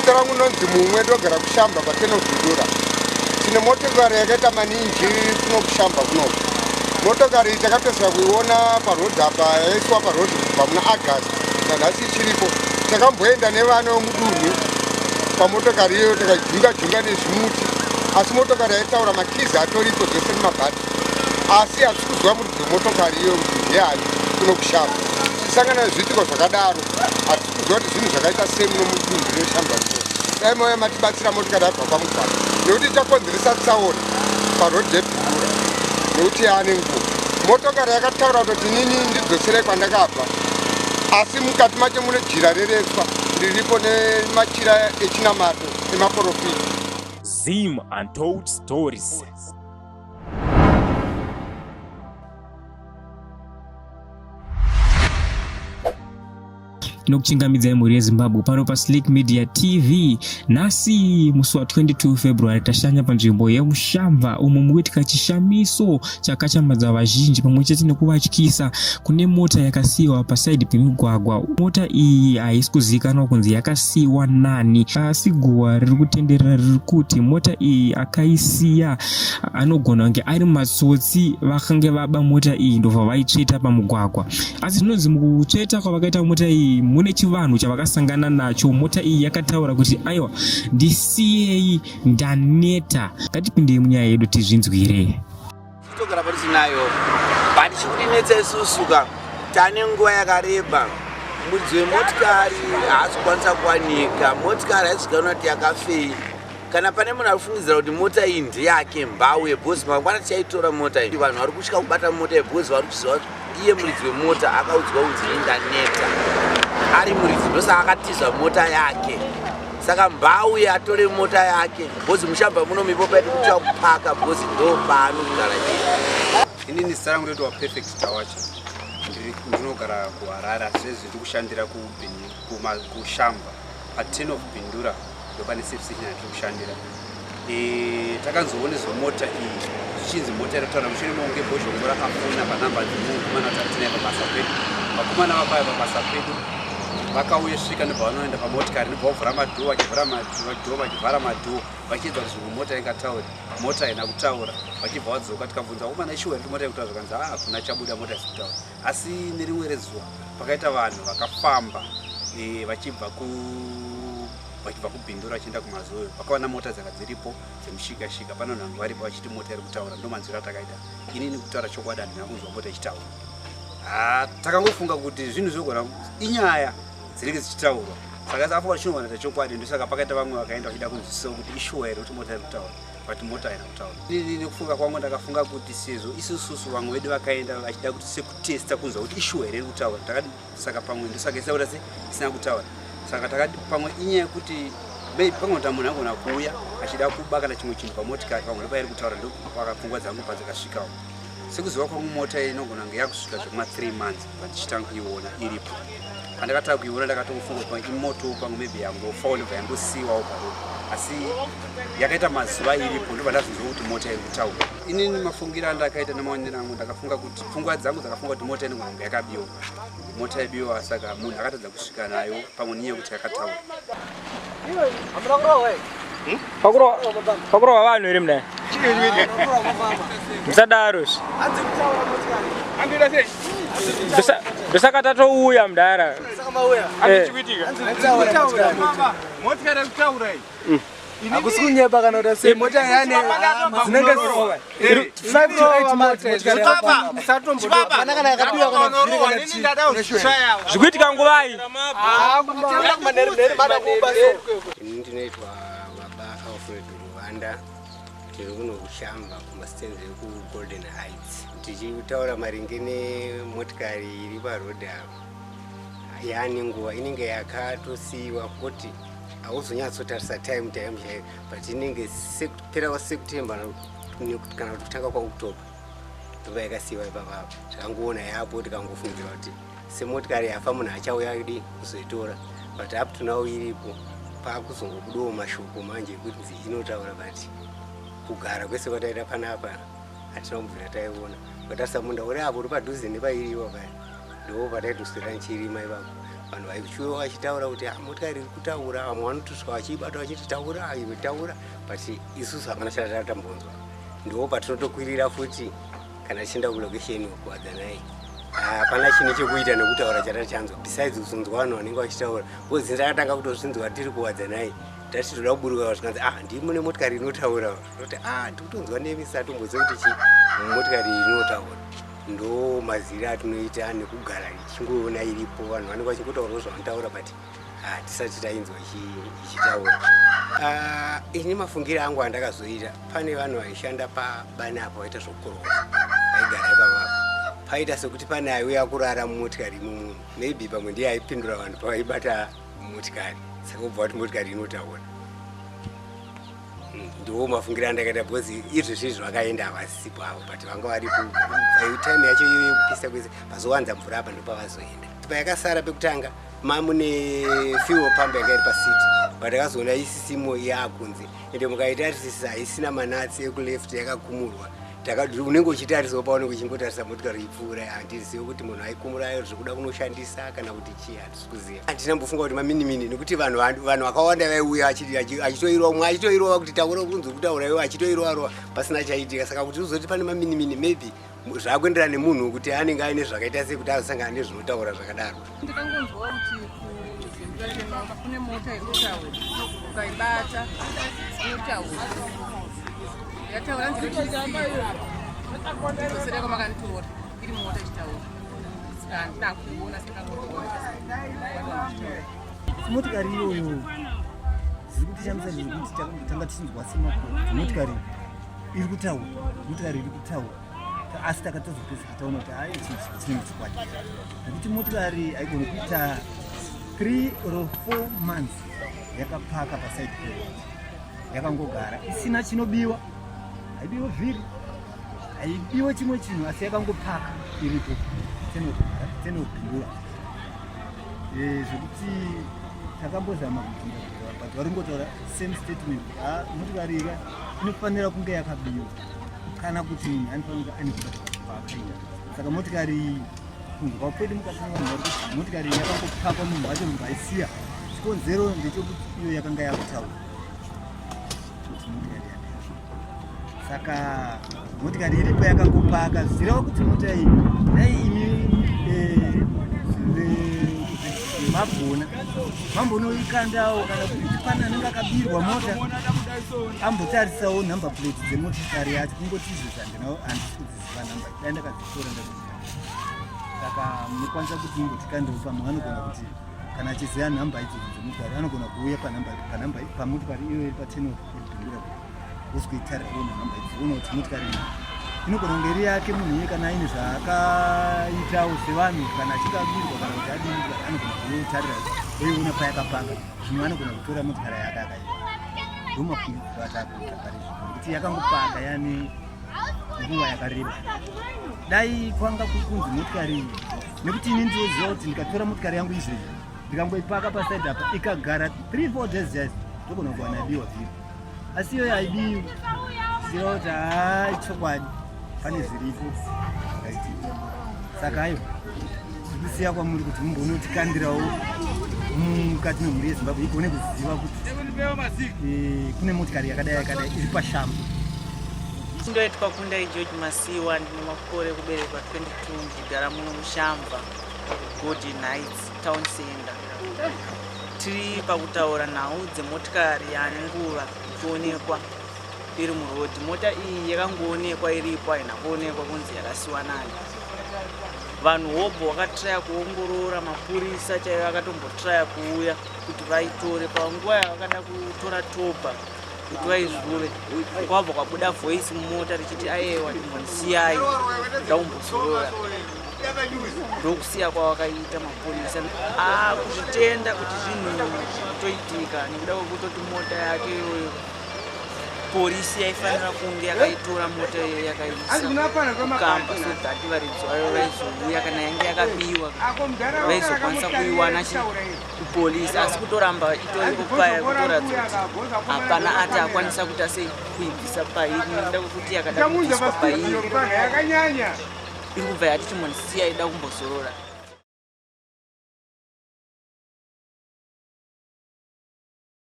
Zita rangu ndonzi Mumwe, ndogara kuShamba paTenobvidura. Tine motokari yakaita maninji kuno kuShamba kunoku. Motokari iyi takapedzisira kuiona paroad apa, yaiswa paroad kubva muna August nanhasi ichiripo. Takamboenda nevana vemudunhu pamotokari iyoyo tikajunga junga nezvimuti, asi motokari yaitaura makizi atoripo zvese nemabhati, asi hatisi kuziva muridzi wemotokari iyoyo kuti ndiani kuno kuShamba. Tichisangana nezviitiko zvakadaro kuziva kuti zvinhu zvakaita sei muno mudunhu reshamba so dai mauya matibatsira motikari yabva pamugwagwa nekuti ichakonzeresa tsaona paroad yebhindura nekuti yaane nguva motokari yakataura kutoti nini ndidzoserei kwandakabva asi mukati macho mune jira reretswa riripo nemachira echinamato emaporofita. Zim Untold Stories. Tinokuchingamidzai mhuri yeZimbabwe pano paSlick Media TV. Nhasi musi wa 22 February tashanya panzvimbo yeMushamba umo mukuitika chishamiso chakachamadza vazhinji pamwe chete nekuvatyisa. Kune mota yakasiyiwa pasaidi pemugwagwa. Mota iyi haisi kuzivikanwa kunzi yakasiyiwa nani, asi guhwa riri kutenderera riri kuti mota iyi akaisiya anogona kunge ari matsotsi vakange vaba mota iyi ndobva vaitsveta pamugwagwa. Asi zvinonzi mukutsveta kwavakaita mota iyi mune chivanhu chavakasangana nacho. Mota iyi yakataura kuti aiwa, ndisiyei, ndaneta. Ngatipindei munyaya yedu tizvinzwire. Togara patinayo but chikutinetsa isusu ka tane nguva yakareba muridzi wemotikari haasi kukwanisa kuwanika motikari haisi kuzikanwa kuti yakafei. Kana pane munhu ari kufungidzira kuti mota iyi ndeyake mbauye bhozi mangwana tichaitora mota iyi. Vanhu vari kutya kubata mota iyi bhozi vari kuziva kuti iye muridzi wemota akaudzwa kunzi ndaneta ari muridzi ndosaka akatiza mota yake. Saka mbauye atore mota yake bhozi mushamba muno mipo paiti kutya kupaka bhozi ndo paanogara iye. Inini zita rangu ndoitwa Perfect Tawacha, ndinogara kuHarare asi zvezvi ndiri kushandira kuShamva paTen of Bindura. Ndopane safe station yatiri kushandira. E, takanzoona nezvemota iyi zvichinzi mota iri kutaura mushure mekunge bhozhongora afona panhamba dzemukomana tatinaye pabasa pedu. Vakomana vakauya pabasa pedu vakauya svika ndobva vanoenda pamotikari ndobva vavhura madhoo vachivhura madhoo vachivhara madhoo vachiedza kuti zvimwe mota ingataure mota haina kutaura vachibva vadzoka tikabvunza vakomana ishuwa here kuti mota ikutaura zvakanzi haa hakuna chabuda mota isi kutaura asi nerimwe rezuva pakaita vanhu vakafamba e, vachibva ku vachibva kubhindura vachienda kumazowe vakawana mota dzanga dziripo dzemushikashika pane vanhu vangu varipo vachiti mota iri kutaura ndo manzwiro atakaita inini kutaura chokwadi handina kunzwa mota ichitaura ha takangofunga kuti zvinhu zvogona inyaya dzinenge dzichitaurwa saka takafunga kuti chinogona kuita chokwadi ndosaka pakaita vamwe vakaenda vachida kunzwisisawo kuti ishuwa here kuti mota iri kutaura but mota haina kutaura. Ini nekufunga kwangu ndakafunga kuti sezvo isususu vamwe vedu vakaenda vachida kuti sekutesta kunzwa kuti ishuwa here iri kutaura takati saka pamwe ndosaka isina kuita se isina kutaura saka takati pamwe inyaya yekuti maybe pamwe kuti munhu angona kuuya achida kuba kana chimwe chinhu pamotikari pamwe ndopairi kutaura ndopakapfungwa dzangu padzakasvikawo sekuziva kwangu mota iyi inogona kunge yakusvika zvekuma 3 months pandichitanga kuiona iripo pandakatanga kuiona ndakatofunga kuti imoto pamwe maybe yangofawo ndobva yangosiiwawo paroad asi yakaita mazuva iripo ndobva ndazonzwa kuti mota iri kutaura inini mafungiro andakaita nemaonero angu ndakafunga kuti pfungwa dzangu dzakafunga kuti mota inogona kunge yakabiwa mota yabiwa saka munhu akatadza kusvika nayo pamwe nenyaya yekuti yakataura Pakurohwa vanhu here mudai? Musadaro. Ndosaka tatouya mudara. Motikari kutaura iyi. Hakusi kunyeba kana kuti sei mota yane dzinenge 5 to 8 months motikari yakapana kana yakabiwa kana bviri kana chii. Zvikuitika nguvai? Ini ndinoitwa baba Alfred Ruvanda, tiri kuno kushamba kumastands ekuGolden Heights tichitaura maringe nemotikari iri paroad apa yaane nguva inenge yakatosiyiwa kuti hauzonyatsotarisa time time chaiyo but inenge kupera kwaSeptember kana kuti kutanga kwaOctober ndobva yakasiyiwa ipapa takangoona yapo tikangofungidzira kuti semotikari yafa munhu achauya di kuzoitora but up to now iripo pakuzongobudawo mashoko manje ekuti inotaura but kugara kwese kwataita panapa hatina kubvira taiona vatarisa munda uri apo uri padhuze nepairiwa paya ndo pataitoswera nchirima ipapo. Vanhu vaichiuya vachitaura kuti ah, motikari iri kutaura, vamwe vanotosvika vachiibata vachiti taura iwe taura, but isusu hapana chatatambonzwa. Ndipo patinotokwirira futi kana tichienda kulocation kuWadzanai, hapana chine chekuita nekutaura chatachanzwa besides kuzonzwa vanhu vanenge vachitaura, because ndakatanga kutozvinzwa tiri kuWadzanai. Tati toda kuburuka, zvikanzi, ah, ndimo nemotikari inotaura. Toti, ah, ndikutonzwa nemi, satomboziva kuti chi motikari inotaura. Ndo maziri atinoita nekugara ichingoona iripo, vanhu vanenge vachingotaurawo zvavanotaura, but hatisati tainzwa ichitaura. Ah, ini mafungiro angu andakazoita, pane vanhu vaishanda pabani apo, vaita zvokukorobha, vaigara ipapapa. Paita sekuti pane aiuya kurara mumotikari imomo, maybe pamwe ndiye aipindura vanhu pavaibata motikari, saka kubva kuti motikari inotaura. Ndiwo mafungiro andakaita, because izvezvi izvi vakaenda, havasipo avo, but vanga varipo time yacho iyoyo yekupisa kwese. Pazowanza mvura apa ndopavazoenda. Payakasara pekutanga mamune fuel pump yanga iri paseat, but akazoona isisimo, yaakunze. Ende mukaitarisisa haisina manuts ekuleft, yakakumurwa. Unenge uchitarisawo paunenge uchingotarisa motikari ipfuura. Handizivi kuti munhu aikumura zvekuda kunoshandisa kana kuti chii, handisi kuziva. Handina mbofunga kuti maminimini, nekuti vanhu vakawanda vaiuya achitoirwa, umwe achitoirwa kuti taura, kunzi kutaura iwe, achitoirwa rwa pasina chaitika. Saka kuti uzoti pane maminimini, maybe zvakuenderana nemunhu kuti anenge aine zvakaita sei kuti azosangana nezvinotaura zvakadaro. Ndikangonzwa kuti kuZimba kune mota yekutaura, ukaibata inotaura, yataura nzirechisiya kwamakanditora iri mota ichitaura. Saka handina kuiona, singangoiona. Motikari iyoyo zviri kutishamisa ndezvekuti tanga tichinzwa semakore kuti motikari iri kutaura, motikari iri kutaura, asi takatozopedzisira taona kuti hai, chinenge chokwadi, nekuti motikari haigoni kuita 3 or 4 months yakapaka paside peroad, yakangogara isina chinobiwa, haibiwe vhiri, haibiwe chimwe chinhu, asi yakangopaka iripo tenobhindura. Zvekuti takambozama kubvunza, but varingotaura same statement kuti ha, motikari ika inofanira kunge yakabiwa kana kuti munhu anofanira kunge ane kubata kwaakaita. Saka motikari iyi, kunzwa kwedu mukati mevanhu vari kuti motikari iyi yakangopakwa, munhu wacho munhu aisiya, chikonzero ndechekuti iyo yakanga yakutaura kuti motikari yataura. Saka motikari iripo yakangopaka, zvichireva kuti mota iyi, dai imi magona mambonoikandawo kana kuti pane anenge akabirwa mota ambotarisawo number plate dzemotikari yacho. Kungoti izvezvi handisi kudziziva namba, dai ndakadzitora ndakuziva. Saka munokwanisa kuti imbotikandewo, pamwe anogona kuti kana achiziva nhamba idzodzo dzemotikari anogona kuuya panhamba pamotikari iyo iri patenot yekudhindura, wosikuitarira ona nhamba idzi, ona kuti motikari iyi inogona kunge iri yake munhu iye, kana aine zvaakaitawo sevanhu, kana achinge abirwa kana kuti adini, motikari anogona kuitarira oiona payakapaka. Zvimwe anogona kutora motikari yake akaiwa. Ndomafungidziro atakuita pari zvino, nekuti yakangopaka yane nguva yakareba. Dai kwanga kuri kunzi motikari iyi, nekuti ini ndinoziva kuti ndikatora motikari yangu izvezvi ndikangoipaka paside apa, ikagara 3 4 days chaizvo, togona kuwana ibiwa vhiri, asi iyoyo haibiwi. Ziva kuti hai, chokwadi pane zviripo zvakaitika. Saka aiwa, zvikusiya kwamuri kuti mumbonotikandirawo mukati memhuri yeZimbabwe igone kuziva kuti kune motikari yakadai yakadai iri pashamba. Ndoitwa Kundai George Masiwa, ndine makore ekuberekwa 22, ndichigara muno muShamva, Golden Heights Town Center. Tiri pakutaura nhau dzemotikari yaane nguva ichionekwa iri murodhi. Mota iyi yakangoonekwa iripo, haina kuonekwa kunzi yakasiwa nani. Vanhu hobho vakatraya kuongorora, mapurisa chaivo akatombotraya kuuya kuti vaitore. Panguva yavakada kutora toba kuti vaizvuve, kwabva kwabuda voice mumota richiti, "Aiwa, timbondisiyai ndaumbozorora." Ndokusiya kwavakaita mapurisa. Kuzvitenda kuti zvinhu zvitoitika nekuda kwekutoti mota yake iyoyo polisi yaifanira kunge yakaitora mota iyoyo yakaisa kukamba, so that varidzi vayo vaizouya kana yange yakabiwa, vaizokwanisa kuiwana kupolisi. Asi kutoramba itoripo paya kutoratidza kuti hapana ati akwanisa kuita sei kuibvisa pairi, nekuda kwekuti yakada kubviswa pairi iri kubva yati chimbondisiya ida kumbozorora.